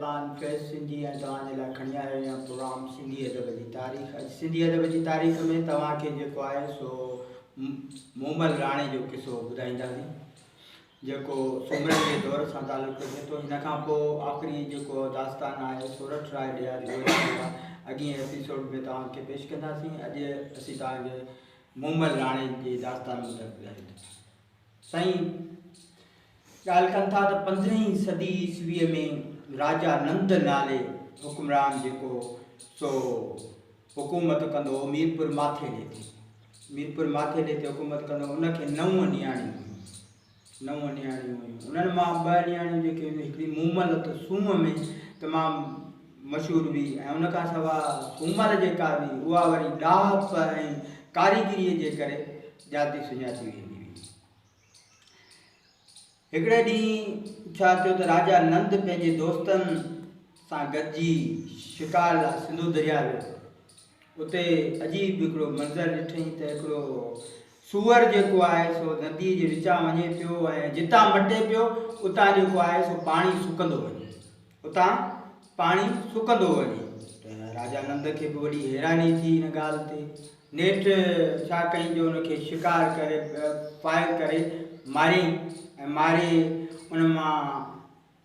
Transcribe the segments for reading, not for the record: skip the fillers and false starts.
ميزبان فيض سنڌي ۽ توهان جي لاء کڻي آيو آهيان پروگرام سنڌي ادب جي تاريخ. اڄ سنڌي ادب جي تاريخ ۾ توهان کي جيڪو آهي سو مومل راڻي جو قصو ٻڌائينداسين جيڪو سومرن جي دور سان تعلق رکي ٿو. هن کان پوء آخري جيڪو داستان آهي سورٺ راء ڏياچ اهو اڳئين ايپيسوڊ ۾ توهان کي پيش ڪنداسين. اڄ اسين توهان کي مومل راڻي جي داستان متعلق ٻڌائينداسين. سائين ڳالهه ڪن ٿا ته پندرهين صدي عيسويء ۾ راجا نند نالي حڪمران جيڪو سو حڪومت ڪندو هو ميرپور ماٿيلي تي، ميرپور ماٿيلي تي حڪومت ڪندو هو، ان کي نو نياڻيون هيون، نو نياڻيون هيون، انهن مان ٻه نياڻيون جيڪي هيون هڪڙي مومل ته سونهن ۾ تمام مشهور هئي ۽ ان کان سواء سومل جيڪا هئي اها وري ڏاهپ ۽ ڪاريگريء جي ڪري ڄاتي سڃاتي ويندي هئي. هڪڙي ڏينهن ڇا ٿيو ته راجا نند پنهنجي دوستن سان گڏجي شڪار لاء سنڌو درياء ويو. اتي عجيب هڪڙو منظر ڏٺئين ته هڪڙو سوئر جيڪو آهي سو نديء جي وچان وڃي پيو ۽ جتان مٽي پيو اتان جيڪو آهي سو پاڻي سڪندو وڃي. اتان پاڻي سڪندو وڃي. ته راجا نند کي به وڏي حيراني ٿي ان ڳالهه تي. نيٺ ڇا ڪيائين جو ان کي شڪار ڪري فائر ڪري ماريائين ۽ ماري ان مان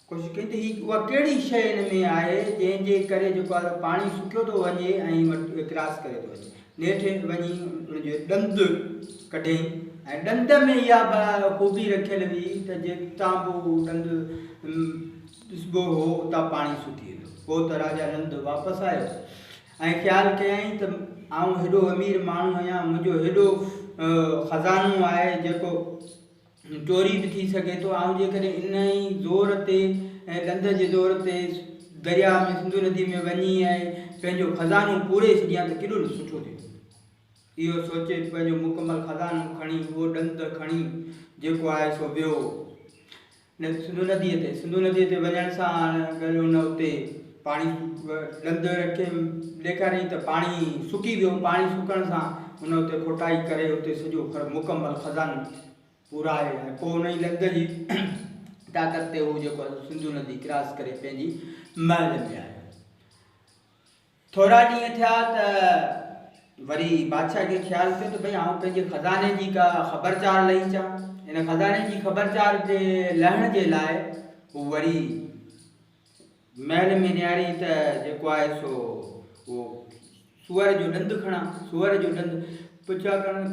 ڪوشش ڪئي ته هي اها ڪهڙي شيء ان ۾ آهي جنهن جي ڪري جيڪو آهي پاڻي سڪيو ٿو وڃي ۽ ڪراس ڪري ٿو وڃي. نيٺ وڃي ان جو ڏند ڪڍيائين ۽ ڏند ۾ اها به خوبي رکيل هئي ته جتان به اهو ڏند ڏسبو هو اتان پاڻي سڪي ويندو. پوء ته راجا نند واپس آيو ۽ خيال ڪيائين ته آئون هيڏو امير ماڻهو آهيان، منهنجو هيڏو خزانو آهي جيڪو چوري به ٿي سگهي ٿو، آئون جيڪڏهن ان ئي زور تي ۽ ڏند جي زور تي درياء ۾ سنڌو ندي ۾ وڃي ۽ پنهنجو خزانو پوري ڇڏيان ته ڪيڏو نه سٺو ٿيندو. اهو سوچي پنهنجو مڪمل خزانو کڻي اهو ڏند کڻي جيڪو آهي سو ويو. سنڌو نديء تي، سنڌو نديء تي وڃڻ سان گڏ ان اتي پاڻي ڏند رکي ڏيکاريائين ته پاڻي سڪي ويو، پاڻي سڪڻ سان ان اتي کوٽائي ڪري اتي سڄو مڪمل خزانو پورائي ۽ پوء ان ئي ڏند جي طاقت تي هو جيڪو آهي سنڌو ندي ڪراس ڪري پنهنجي محل ۾ آيو. ٿورا ڏينهن ٿيا ته وري بادشاهه کي خيال ٿيو ته ڀئي آئون پنهنجي خزاني جي ڪا خبر چار لهي اچان. ان خزاني جي خبر چار جي لهڻ جي لاء هو وري محل ۾ نهاري ته جيڪو آهي سو اهو سوئر جو ڏند کڻان، سوئر جو ڏند پڇا ڪرڻ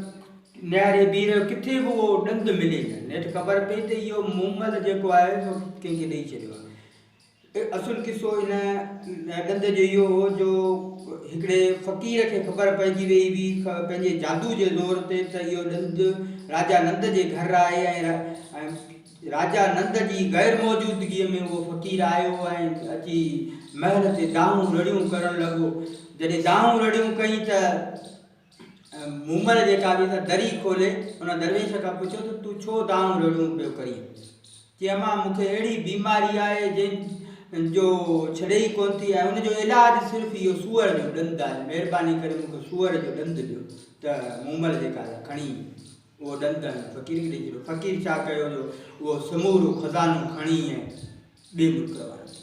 نهاري بيهي رهيو ڪٿي به اهو ڏند ملي نه. نيٺ خبر پئي ته اهو مومل جيڪو آهي سو ڪنهن کي ڏئي ڇڏيو آهي. اصل قصو ان ڏند جو اهو هو جو هڪڙي فقير کي خبر پئجي ويئي هئي پنهنجي جادو جي زور تي ته اهو ڏند راجا نند جي گهر آهي ۽ راجا نند جي غير موجودگيء ۾ اهو فقير آيو ۽ اچي محل تي دانهون رڙيون ڪرڻ لڳو. جڏهن دانهون رڙيون ڪيائين ته مومل جيڪا هئي سا دري کولي ان درويش کان پڇيو ته تون ڇو دانهون رڙيون پيو ڪرين؟ چي امان مون کي اهڙي بيماري آهي جنهن جو ڇڏي ئي ڪونه ٿي ۽ ان جو علاج صرف اهو سوئر جو ڏند آهي مهرباني ڪري مون کي سوئر جو ڏند ڏيو ته مومل جيڪا سا کڻي اهو ڏند ۽ فقير کي ڏئي ڇڏيو. فقير ڇا ڪيو جو اهو سمورو خزانو کڻي ۽ ٻئي ملڪ روانو ٿيو.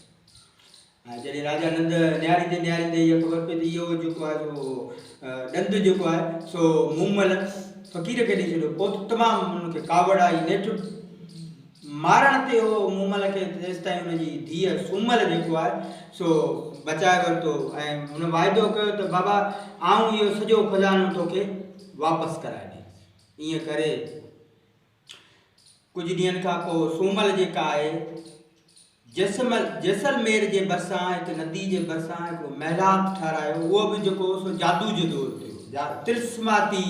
۽ جڏهن راجا نند نهاريندي نهاريندي اها خبر پئي ته اهو جيڪو آهي سو ڏند جيڪو آهي سو مومل فقير کي ڏئي ڇڏيو. پوء ته تمام هن کي ڪاوڙ آئي. نيٺ مارڻ تي هو مومل کي تيستائين هن جي ڌيء سومل جيڪو آهي سو بچائي ورتو ۽ هن واعدو ڪيو ته بابا آئون اهو سڄو خزانو توکي واپس ڪرائي ڏيندس. ائين ڪري ڪجهه ڏينهن کان پوء سومل جيڪا آهي جيسمل جيسلمير جي ڀرسان هڪ ندي جي ڀرسان هڪڙو محلات ٺهرايو اهو به جيڪو هو سو جادو جو دور تي هو طلسماتي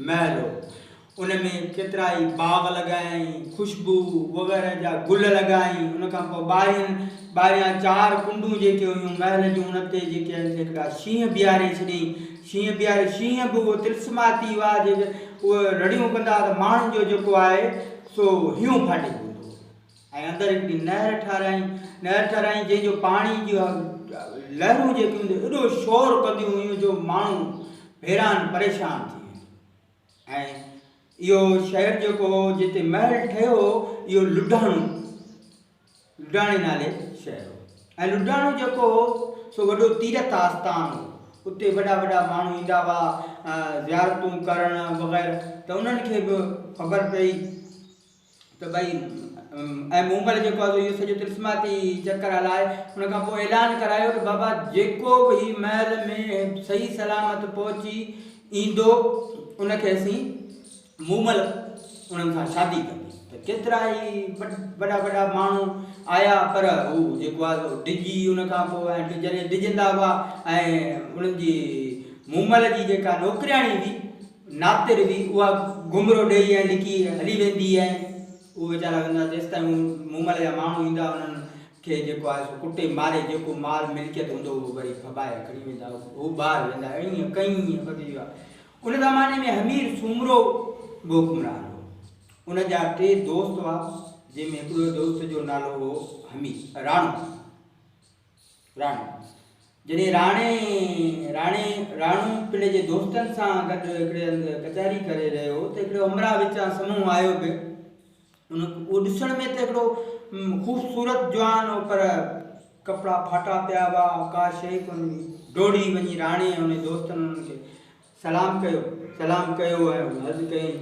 محل هو ان ۾ ڪيترائي باغ لڳايائين خوشبو وغيره جا گل لڳايائين ان کان پوء ٻاهرين ٻاهريان چار ڪنڊون جيڪي هيون محل جون ان تي جيڪي آهن سي هڪڙا شينهن بيهاري ڇڏيائين شينهن بيهاري شينهن به اهو طلسماتي هئا جيڪي اهي رڙيون ڪندا هئا ته ماڻهن جو جيڪو آهي سو هيون ڦاٽي پوندو هو ۽ اندر هڪڙي نهر ٺاهرايائين، نهر ٺاهرايائين جنهن جو پاڻي جون لهرون جيڪي هونديون ايڏو شور ڪنديون هيون جو ماڻهو حيران پريشان ٿي ويندو ۽ اهو شهر جيڪو هو جتي محل ٺهيو هو اهو لڊاڻو لڊاڻي نالي شهر هو. ۽ لڊاڻو جيڪو هو سو وڏو تيرٿ آستان هو. اتي وڏا وڏا ماڻهو ايندا هئا زيارتون ڪرڻ وغيره ته انهن کي به خبر پئي ته ڀئي ۽ مومل جيڪو آهي سو اهو سڄو طلسماتي چڪر هلائي ان کان پوء اعلان ڪرايو ته بابا جيڪو به هي محل ۾ صحيح سلامت پهچي ايندو ان کي اسين مومل انهن سان شادي ڪندي ته ڪيترا ئي وڏا وڏا ماڻهو آيا پر هو جيڪو آهي سو ڊڄي ان کان پوء ۽ جڏهن ڊڄندا هئا ۽ انهن جي مومل جي جيڪا نوڪرياڻي هئي ناتر هئي اها گهمرو ڏيئي ۽ لڪي هلي ويندي ۽ اهي ويچارا ويندا جيستائين هو مومل جا ماڻهو ايندا انهن کي جيڪو آهي سو ڪٽي ماري جيڪو مال ملڪيت هوندو اهو وري ڦٻائي کڻي ويندا هو ٻاهر ويندا ائين ڪئين وقت ان زماني ۾ حمير سومرو به حڪمران هو. ان جا ٽي دوست هئا، جنهن ۾ هڪڙو دوست جو نالو هو حمير، راڻو. راڻو. جڏهن راڻي، راڻي، راڻو پنهنجي دوستن سان گڏ هڪڙي هنڌ ڪچهري ڪري رهيو هو ته هڪڙو همراهه وچان سامهون آيو به. ان اهو ڏسڻ ۾ ته هڪڙو خوبصورت جوان هو پر ڪپڙا ڦاٽا پيا هئا، ڪا شيء ڪونه هئي. ڊوڙي وڃي راڻي ۽ ان جي دوستن انهن کي سلام ڪيو، سلام ڪيو ۽ عرض ڪيائين،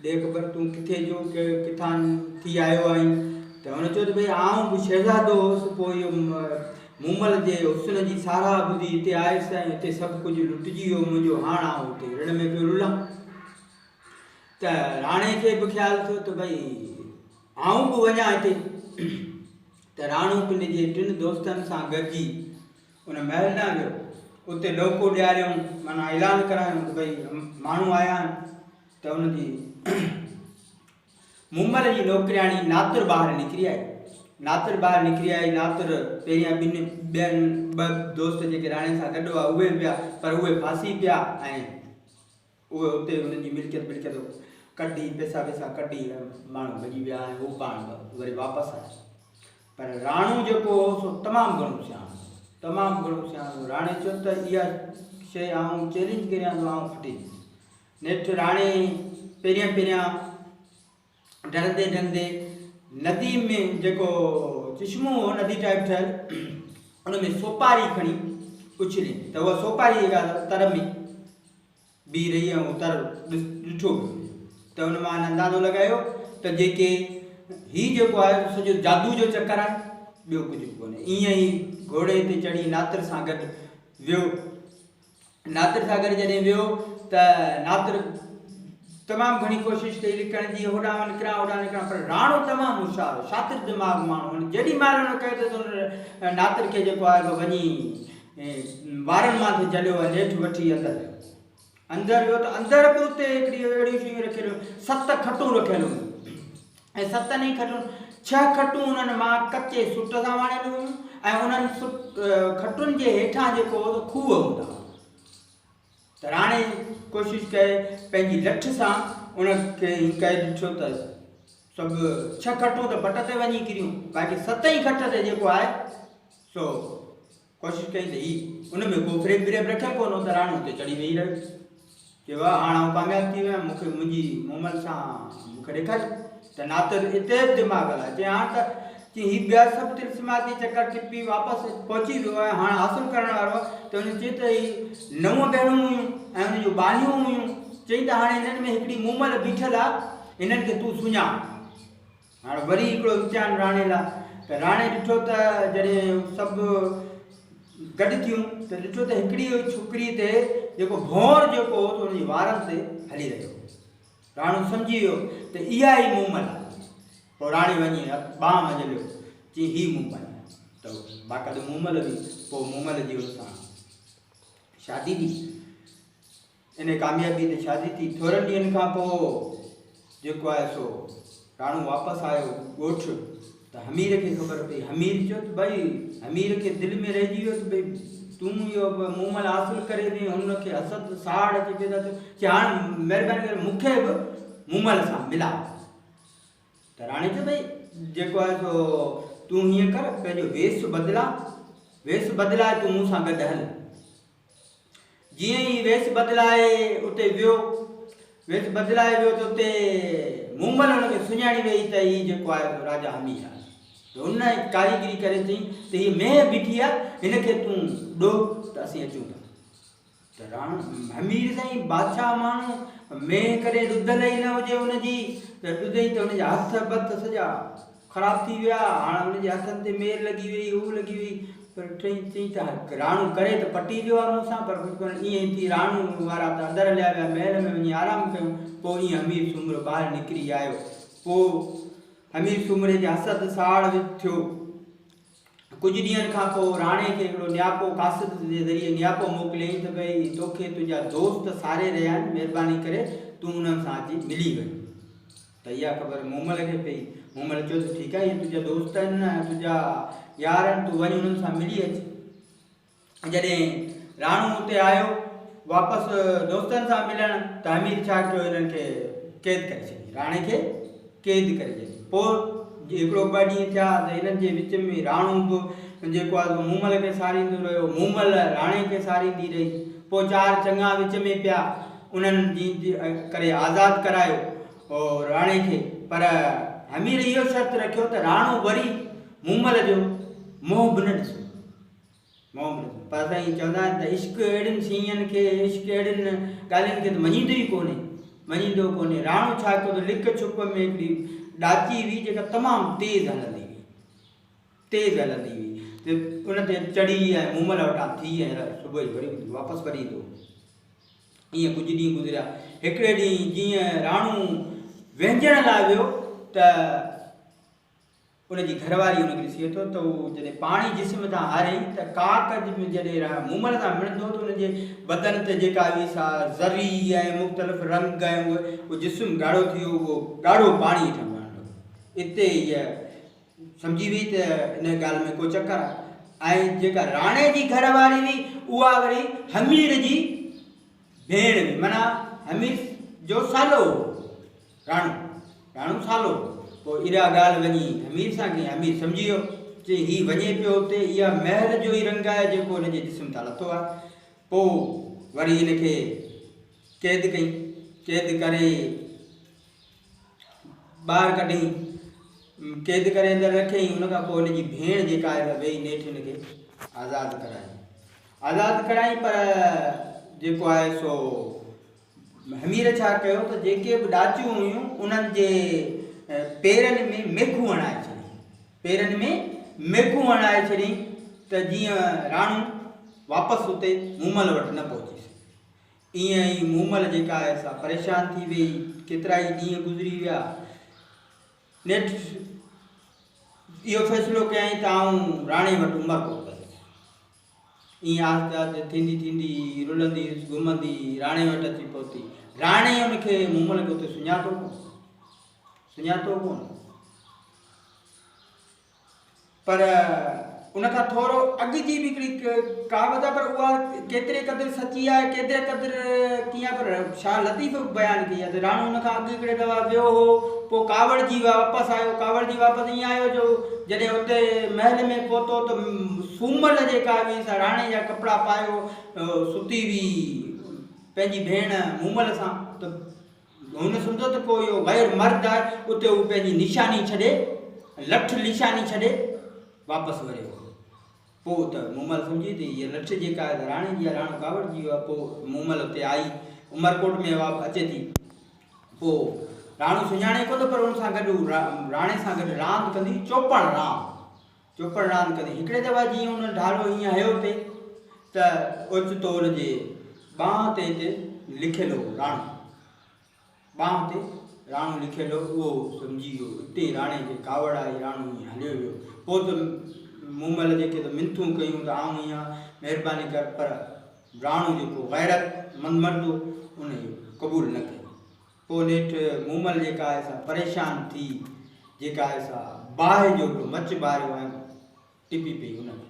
ڏي خبر تون ڪٿي جو ڪٿان ٿي آيو آهين؟ ته هن چيو ته ڀئي آئون به شهزادو هوس، پوء اهو مومل جي حسن جي ساراهه ٻڌي هتي آيس ۽ هتي سڀ ڪجهه لٽجي ويو منهنجو، هاڻ آئون هتي رڻ ۾ پيو رلان. ته راڻي کي به خيال ٿيو ته ڀئي آئون به وڃان هتي. ته راڻو پنهنجي ٽن دوستن سان گڏجي ان محل ڏانهن ويو. اتي ڏوڪو ڏياريائون، معنيٰ اعلان ڪرايائون ته ڀئي ماڻهو آيا آهن ته ان جي مومل جي نوڪرياڻي ناتر ٻاهر نڪري آئي. ناتر ٻاهر نڪري آئي، ناتر پهريان ٻن ٻين ٻه دوست جيڪي راڻي سان گڏ هئا اهي به ويا پر اهي ڦاسي پيا ۽ اهي اتي انهن جي ملڪيت ٻلڪيت ڪڍي پئسا وئسا ڪڍي ماڻهو ڀڄي ويا ۽ هو پاڻ وري واپس آيا. پر راڻو جيڪو هو سو تمام گهڻو سياڻو هو، تمام گهڻو سياڻو هو. راڻي چيو ته اها شيء آئون چئلينج ڪريان ٿو آئون کٽيندس. نيٺ راڻي پهريان پهريان ڍرندي ڍرندي ندي ۾ جيڪو چشمو هو ندي ٽائيپ ٺهيل ان ۾ سوپاري کڻي اڇلي ته اها سوپاري جيڪا تر ۾ بيهي رهي ۽ اتر ڏٺو پيو وڃي ته ان مان هن اندازو لڳايو ته جيڪي هي جيڪو آهي سو سڄو جادو جو چڪر آهي ٻيو ڪجهه به ڪونهي. ائين ئي گهوڙي تي چڙهي ناتر سان گڏ ويو. ناتر سان گڏ جڏهن ويو ته ناتر تمام گهڻي ڪوشش ڪئي لڪڻ جي هوڏانهن نڪران هوڏانهن نڪران پر راڻو تمام هوشيار هو شاطر دماغ ماڻهو هن جيڏي مهل هن ڪيو ته ان ناتر کي جيڪو آهي سو وڃي وارن مان ٿي جهليو ۽ نيٺ وٺي اندر ويو. اندر ويو ته اندر به اتي هڪڙي اهڙيون شيون رکيل هيون، ست کٽون رکيل هيون ۽ ستن ئي کٽن ڇهه کٽون انهن مان ڪچي سٽ سان واڻيل هيون ۽ انهن کٽن جي هيٺان جيڪو هو سو کوهه هوندا هئا. ته راڻي ڪوشش ڪئي پنهنجي لٺ سان ان کي هين ڪري ڏٺو ته سڀ ڇهه کٽون ته پٽ تي وڃي ڪريون باقي ست ئي کٽ تي جيڪو آهي سو ڪوشش ڪئي ته هي ان ۾ ڪو فريب بريب رکيل ڪونه هو ته راڻو اتي چڙهي ويهي رهيو. چيو واهه هاڻ آئون ڪامياب ٿي ويو آهيان مون کي منهنجي مومل سان مون کي ڏيکاري ته ناتر اتي به دماغ هلائي چيائين هاڻ ته چي هي ٻيا سڀ طلسماتي چڪر ٽپي واپس پهچي ويو آهي هاڻ حاصل ڪرڻ وارو آهي ته هن چيو ته هي نو ڀيڻون هيون ۽ هن جون ٻانهيون هيون چيائين ته هاڻي هنن ۾ هڪڙي مومل بيٺل آهي هنن کي تون سڃاڻ. هاڻ وري هڪڙو امتحان راڻي لاء ته راڻي ڏٺو ته جڏهن سڀ گڏ ٿيون ته ڏٺو ته هڪڙي ڇوڪري تي جيڪو ڀونر جيڪو هو سو ان جي وارن تي هلي رهيو هو. راڻو سمجهي ويو ته اها ئي مومل آهي. پوء راڻي وڃي ٻانهن منجهليو چي هي مومل آهي ته باقاعدو مومل هئي. پوء مومل جي ان سان شادي ٿي. انهيء ڪاميابيء تي شادي ٿي. ٿورن ڏينهن کان پوء جيڪو آهي سو راڻو واپس آيو ڳوٺ ته حمير کي خبر پئي. حمير چيو ته ڀئي حمير کي دل ۾ رهجي ويو ته ڀئي تون اهو مومل حاصل ڪري وئين هن کي حسد ساڙ اچي پيدا ٿيو. چي هاڻ مهرباني ڪري مون کي به مومل سان ملاء. ته راڻي چيو ڀئي جيڪو آهي سو تون هيئن ڪر پنهنجو ويس بدلاء، ويس بدلائي تون مون سان گڏ هل. جيئن ئي ويس بدلائي اتي ويو، ويس بدلائي ويو ته اتي مومل هن کي سڃاڻي ويئي ته هي جيڪو آهي سو راجا همير آهي. ته هن ڪاريگري ڪري چيائين ته هيء مينهن بيٺي آهي، هن کي تون ڏوهه ته اسين اچون ٿا. ته راڻو همير سائين بادشاهه ماڻهو، مينهن ڪڏهن ڏڌل ئي نه هجي ان جي، ته ڏڌئي ته هن جا هٿ بٿ سڄا خراب ٿي ويا، هاڻ هن جي هٿن تي مير لڳي ويئي، هو لڳي ويئي، پر ٽئين چيائين ته راڻو ڪري ته پٽي ويو آهي مون سان، پر ڪجهه ڪونه. ائين ئي ٿي راڻو وارا ته اندر هليا ويا، محل ۾ وڃي آرام ڪيون، پوء ائين همير سومرو ٻاهر نڪري آيو. پوء همير سومري کي حسد ساڙ ٿيو. ڪجهه ڏينهن کان پوء راڻي کي هڪڙو نياپو قاصد جي ذريعي نياپو موڪليائين ته ڀئي توکي تنهنجا دوست ساري رهيا آهن، مهرباني ڪري تون انهن سان اچي ملي وڃ. ته اها خبر مومل کي پئي. مومل چيو ته ٺيڪ آهي، اهي تنهنجا دوست آهن ۽ تنهنجا يار آهن، تون وڃ انهن سان ملي اچ. جڏهن راڻو اتي آيو واپس دوستن سان ملڻ ته حميد ڇا ڪيو هنن کي قيد ڪري ڇڏي، راڻي کي قيد ڪري ڇڏي. پوء هڪڙو ٻه ڏينهن ٿيا ته هنن جي وچ ۾ راڻو به جيڪو آهي سو مومل کي ساريندو رهيو، مومل راڻي کي ساريندي رهي. پوء چار چڱا وچ ۾ پيا، انهن جي ڪري آزاد ڪرايو راڻي کي، پر حمير اهو شرط رکيو ته راڻو وري مومل جو منهن به نه ڏسندو. منهن به نه ڏسندو. پر سائين چوندا آهن ته عشق اهڙين شين کي، عشق اهڙين ڳالهين کي ته مڃيندو ئي ڪونهي، مڃيندو ڪونهي. راڻو ڇا ڪيو ته لڪ ڇپ ۾ هڪڙي ڏاچي هئي جيڪا تمام تيز هلندي هئي. تيز هلندي هئي ته ان تي چڙهي ۽ مومل وٽان ٿي ۽ صبح جو وري واپس وري ايندو هو. ائين ڪجهه ڏينهن گذريا. هڪڙي ڏينهن جيئن راڻو وهنجڻ لاء ويو ته ان جي گهر واري ان کي ڏسي ورتو ته هو جڏهن پاڻي جسم تان هاريائين ته ڪاڪ جڏهن مومل سان ملندو ته ان جي بدن تي جيڪا هئي سا ذري ۽ مختلف رنگ ۽ اهو جسم ڳاڙهو ٿي ويو، اهو ڳاڙهو پاڻي هيٺان وهڻ لڳو. اتي هيء سمجهي ويئي ته ان ڳالهه ۾ ڪو چڪر آهي ۽ جيڪا راڻي جي گهر واري هئي اها وري همير جي ڀيڻ هئي معنيٰ همير جو سالو هو راڻو، راڻو سالو هو. پوء اها ڳالهه وڃي همير سان ڪئي، همير سمجهي ويو چي هي وڃي پيو اتي اها مهر جو ئي رنگ آهي جيڪو هن جي جسم تان لٿو آهي. پوء وري هن کي قيد ڪئي، قيد ڪري ٻاهر ڪڍي قيد ڪري اندر رکيائين ان کان پوء هن جي ڀيڻ جيڪا آهي سا ويئي نيٺ هن کي آزاد ڪرايائين آزاد ڪرايائين پر جيڪو آهي سو همير ڇا ڪيو ته جيڪي به ڏاچيون هيون انهن جي پيرن ۾ ميخون هڻائي ڇڏيائين پيرن ۾ ميخون هڻائي ڇڏيائين ته جيئن راڻو واپس اتي مومل وٽ نه پهچي سگهي. ائين ئي مومل جيڪا آهي سا پريشان ٿي ويئي. ڪيترائي ڏينهن گذري ويا. نيٺ اهو فيصلو ڪيائين ته آئون راڻي وٽ عمرڪوٽ ويندس. ائين آهستي آهستي ٿيندي ٿيندي، رلندي گهمندي راڻي وٽ اچي پهتي. راڻي ان کي مومل کي اتي سڃاتو ڪونه. سڃاتو ڪونه. پر ان کان ٿورو اڳ جي به هڪڙي ڪهاوت آهي پر اها ڪيتري قدر سچي آهي ڪيتري قدر ڪيئن آهي پر شاهه لطيف به بيان ڪئي آهي ته راڻو ان کان اڳ هڪڙي دفعا ويو هو پوء ڪاوڙجي واپس آيو ڪاوڙجي واپس ائين آيو جو جڏهن اتي محل ۾ پهتو ته سومل جيڪا هئي سا راڻي جا ڪپڙا پايو ستي هئي پنهنجي ڀيڻ مومل سان ته هن سمجهيو ته ڪو اهو غير مرد آهي، اتي هو پنهنجي نشاني ڇڏي، لٺ نشاني ڇڏي واپس وريو. پوء ته مومل سمجهي ته هيء لٺ جيڪا آهي ته راڻي جي آهي، راڻو ڪاوڙجي ويو آهي. پوء مومل اتي آئي، عمرڪوٽ ۾ اچي ٿي. پوء راڻو سڃاڻي ڪونه پر ان سان گڏ هو راڻي سان گڏ راند ڪندي، چوپڙ راند، چوپڙ راند ڪندي. هڪڙي دفعي جيئن هن ڍالو هيئن هنيو ٿي ته اوچتو هن جي ٻانهن تي هتي لکيل هو راڻو. ٻانهن تي راڻو لکيل هو، اهو سمجهي ويو. اتي راڻي کي ڪاوڙ آئي، راڻو ائين هليو ويو. پوء ته مومل جيڪي ته منٿون ڪيون ته آئون ائين مهرباني ڪر، پر راڻو جيڪو غيرت مند مرد هو، ان اهو قبول نه ڪيو. پوء نيٺ مومل جيڪا آهي سا پريشان ٿي جيڪا آهي سا باهه جو هڪڙو مچ ٻاريو ۽ ٽپي پئي ان ۾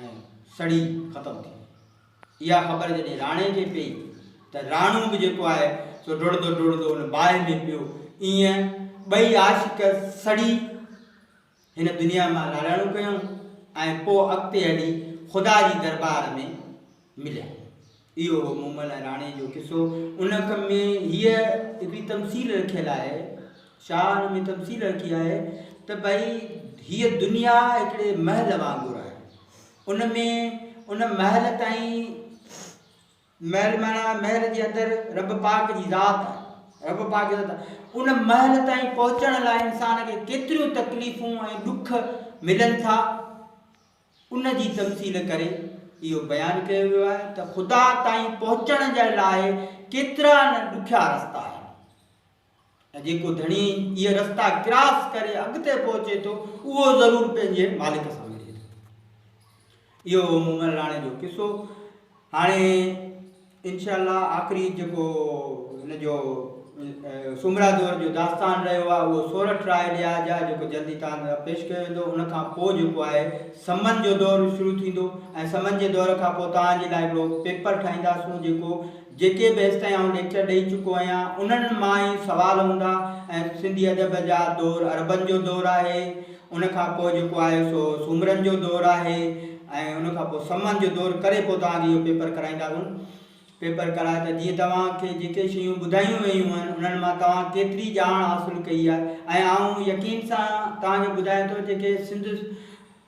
۽ سڙي ختم ٿي وئي. اها خبر جڏهن راڻي کي پئي ته راڻو به جيڪو آهي سو ڊوڙندو ڊوڙندو ان باهه ۾ پيو. ائين ٻئي عاشق سڙي هن دنيا مان لاڏاڻو ڪيائون ۽ پوء اڳتي هلي خدا جي درٻار ۾ مليا. اهو هو مومل ۽ راڻي جو قصو. ان ۾ هيء هڪڙي تمثيل رکيل آهي، شاهه ان ۾ تمثيل رکي آهي ته ڀئي هيء دنيا هڪڙي محل وانگر آهي. ان ۾ ان محل تائين محل معنيٰ محل جي اندر رب پاڪ جي ذات آهي. رب پاڪ جي ذات آهي. ان محل تائين پهچڻ لاء انسان کي ڪيتريون تڪليفون ۽ ڏک ملن ٿا، ان جي تمثيل ڪري اهو بيان ڪيو ويو آهي ته خدا تائين پهچڻ جي لاء ڪيترا نه ڏکيا رستا آهن. ۽ جيڪو ڌڻي اهي رستا ڪراس ڪري اڳتي پهچي ٿو اهو ضرور پنهنجي مالڪ سان ملي ٿو. اهو هو مومل راڻي جو قصو. هاڻي انشاء الله آخري جيڪو هن جو سومرا دور جو داستان رهيو آهي اهو سورٺ راء ڏياج آهي جيڪو جلدي توهان سان پيش ڪيو ويندو. ان کان پوء جيڪو آهي سمن جو دور شروع ٿيندو ۽ سمن جي دور کان پوء توهان جي لاء هڪڙو پيپر ٺاهينداسون جيڪو جيڪي به هيستائين آئون ليڪچر ڏئي چڪو آهيان انهن مان ئي سوال هوندا ۽ سنڌي ادب جا دور عربن جو دور آهي ان کان پوء جيڪو آهي سو سومرن جو دور آهي ۽ ان کان پوء سمن جو دور ڪري پوء توهان کي اهو پيپر ڪرائينداسون پيپر ڪرائي ته جيئن توهان کي جيڪي شيون ٻڌايون ويون آهن انهن مان توهان ڪيتري ڄاڻ حاصل ڪئي آهي ۽ آئون يقين سان توهان کي ٻڌايان ٿو جيڪي سنڌ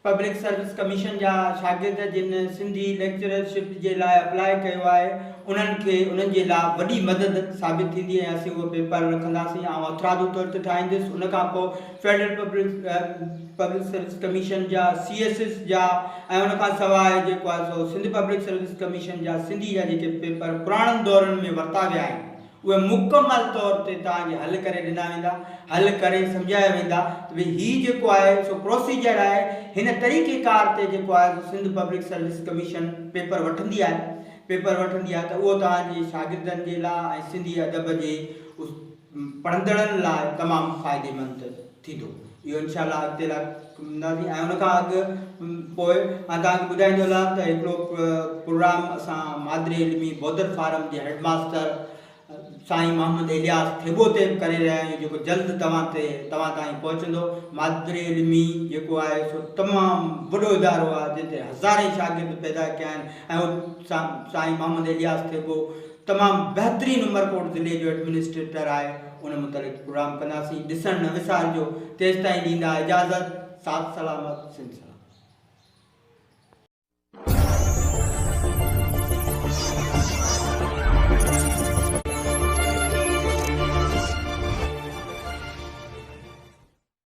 پبلڪ سروس ڪميشن جا شاگرد جن سنڌي ليڪچررشپ جي لاء اپلاء ڪيو آهي انهن کي انهن جي لاء وڏي مدد ثابت ٿيندي ۽ اسين اهو پيپر رکنداسين آئون هٿرادو طور تي ٺاهيندس ان کان پوء فيڊرل پبلڪ سروس ڪميشن جا سي ايس ايس جا ۽ ان کان سواء جيڪو آهي سو سنڌ پبلڪ سروس ڪميشن جا سنڌي جا جيڪي پيپر پراڻن دورن ۾ ورتا ويا آهن اهي مڪمل طور تي توهان کي حل ڪري ڏنا ويندا، حل ڪري سمجهايا ويندا ته ڀئي هي جيڪو آهي سو پروسيجر آهي، هن طريقي ڪار تي جيڪو آهي سو Sindh public service commission paper وٺندي آهي، پيپر وٺندي آهي ته اهو توهان جي شاگردن جي لاء ۽ سنڌي ادب جي پڙهندڙن لاء تمام فائديمند ٿيندو. اهو انشاء الله اڳتي لاء ڪنداسين ۽ ان کان اڳ پوء مان توهان کي ٻڌائيندو هلان ته هڪڙو پروگرام اسان مادري علمي بودر فارم جي هيڊ ماستر سائين محمد الياس ٿيٻو تي به ڪري رهيا آهيون جيڪو جلد توهان تي توهان تائين پهچندو. مادري علمي جيڪو آهي سو تمام وڏو ادارو آهي جنهن تي هزارين شاگرد پيدا ڪيا آهن ۽ اهو سائين محمد الياس ٿيٻو تمام بهترين عمرڪوٽ ضلعي جو ايڊمنسٽريٽر آهي ان متعلق پروگرام ڪنداسين ڏسڻ نه وسارجو تيستائين ڏيندا اجازت ساٿ سلامت سنڌ سلامت.